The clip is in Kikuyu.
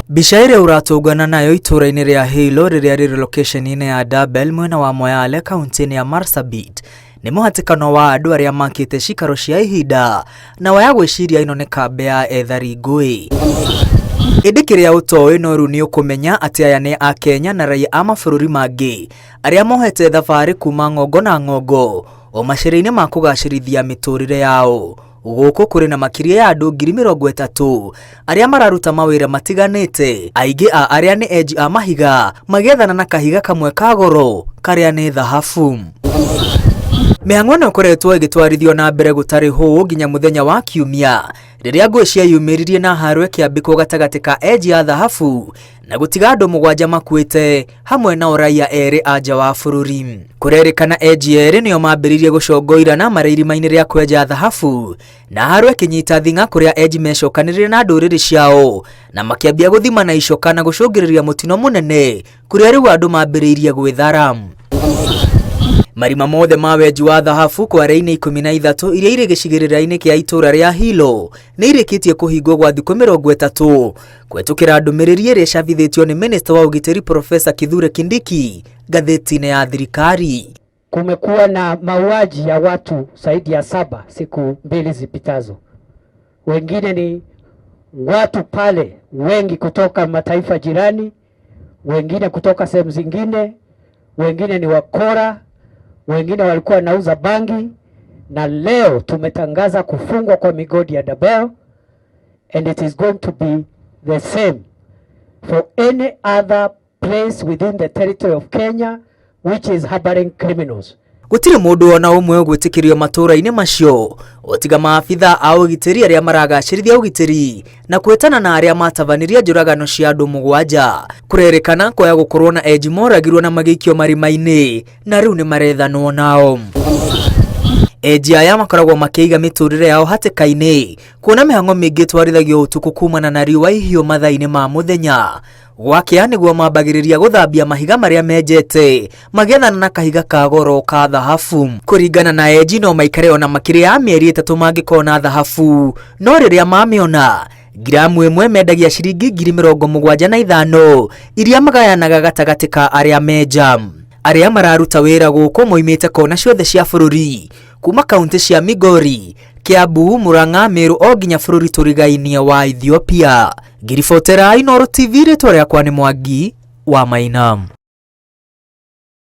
Mbica ĩrĩa ũratũngana nayo itũũra-inĩ rĩa Hilo rĩrĩa rĩrĩ location-inĩ ya Dabel mwena wa Moyale kaunti-inĩ ya Marsabit nĩ mũhatĩkano wa andũ arĩa makĩte cikaro cia ihinda na waya gwĩciria ĩno nĩ kambĩ ya ethari ngũĩ. Ĩndĩ kĩrĩa ũtoĩ no rĩu nĩ ũkũmenya atĩ aya nĩ Akenya na raia a mabũrũri mangĩ arĩa mohete thabarĩ kuma ng'ongo na ng'ongo o macĩrĩ-inĩ ma kũgacĩrithia mĩtũrĩre yao. Gũkũ kũrĩ na makĩria ya andũ 30,000 arĩa mararuta mawĩra matiganĩte, aingĩ a arĩa nĩ enji a mahiga magĩethana na kahiga kamwe ka goro karĩa nĩ thahabu. Mĩhang'o ĩno ĩkoretwo ĩgĩtwarithio na mbere gũtarĩ hũũ nginya mũthenya wa Kiumia rĩrĩa ngũĩ cieyumĩririe na haro ĩkĩambĩkwo gatagatĩ ka enji a thahabu na gũtiga andũ mũgwanja makuĩte hamwe nao raia erĩ a nja wa bũrũri. Kũrerĩkana enji erĩ nĩo mambĩrĩirie gũcongoirana marĩ irima-inĩ rĩa kwenja thahabu na haro ĩkĩnyita thing'a kũrĩa enji mecokanĩrĩire na ndũrĩrĩ ciao na makĩambia gũthima na icoka na gũcũngĩrĩria mũtino mũnene kũrĩa rĩu andũ mambĩrĩirie gwĩthara. Marima mothe ma wenji wa thahabu kware-inĩ 13 iria irĩ gĩcigĩrĩra-inĩ kĩa itũũra rĩa Hilo nĩ irĩkĩtie kũhingwo gwa thikũ 30 kũhetũkĩra ndũmĩrĩri ĩrĩa ĩcabithĩtio nĩ minista wa ũgitĩri Profesa Kithure Kindiki ngathĩti-inĩ ya thirikari. Kumekuwa na mauaji ya watu zaidi ya saba siku mbili zipitazo. Wengine ni watu pale wengi kutoka mataifa jirani, wengine kutoka sehemu zingine, wengine ni wakora, wengine walikuwa wanauza bangi. Na leo tumetangaza kufungwa kwa migodi ya Dabel and it is going to be the same for any other place within the territory of Kenya which is harboring criminals. Gũtirĩ mũndũ ona ũmwe ũgwĩtĩkĩrio matũũra-inĩ macio otiga maabitha a ũgitĩri arĩa maragacĩrithia ũgitĩri na kwĩtana na arĩa matabanirie njũragano cia andũ mũgwanja. Kũrerĩkana kwaya gũkorwo na enji moragirwo na magĩikio marima-inĩ na rĩu nĩ marethanwo nao. Enji aya makoragwo makĩiga mĩtũrĩre yao hatĩka-inĩ kuona mĩhang'o mĩingĩ ĩtwarithagio ũtukũ kumana na riũa ihiũ mathaa-inĩ ma mũthenya. Gwakĩa nĩguo mambagĩrĩria gũthambia mahiga marĩa menjete magĩethana na kahiga ka goro ka thahabu. Kũringana na enji no maikare ona makĩria ya mĩeri 3 mangĩkona thahabu, no rĩrĩa mamĩona ngiramu ĩmwe mendagia ciringi 75,000 iria magayanaga gatagatĩ ka arĩa menja. Arĩa mararuta wĩra gũkũ moimĩte kona ciothe cia bũrũri kuma kaunti cia Migori, Kiambu, Murang'a, Meru o nginya bũrũri tũrigainie wa Ethiopia. Ngiribotera Inooro TV, rĩtwa rĩakwa nĩ Mwangi wa Maina.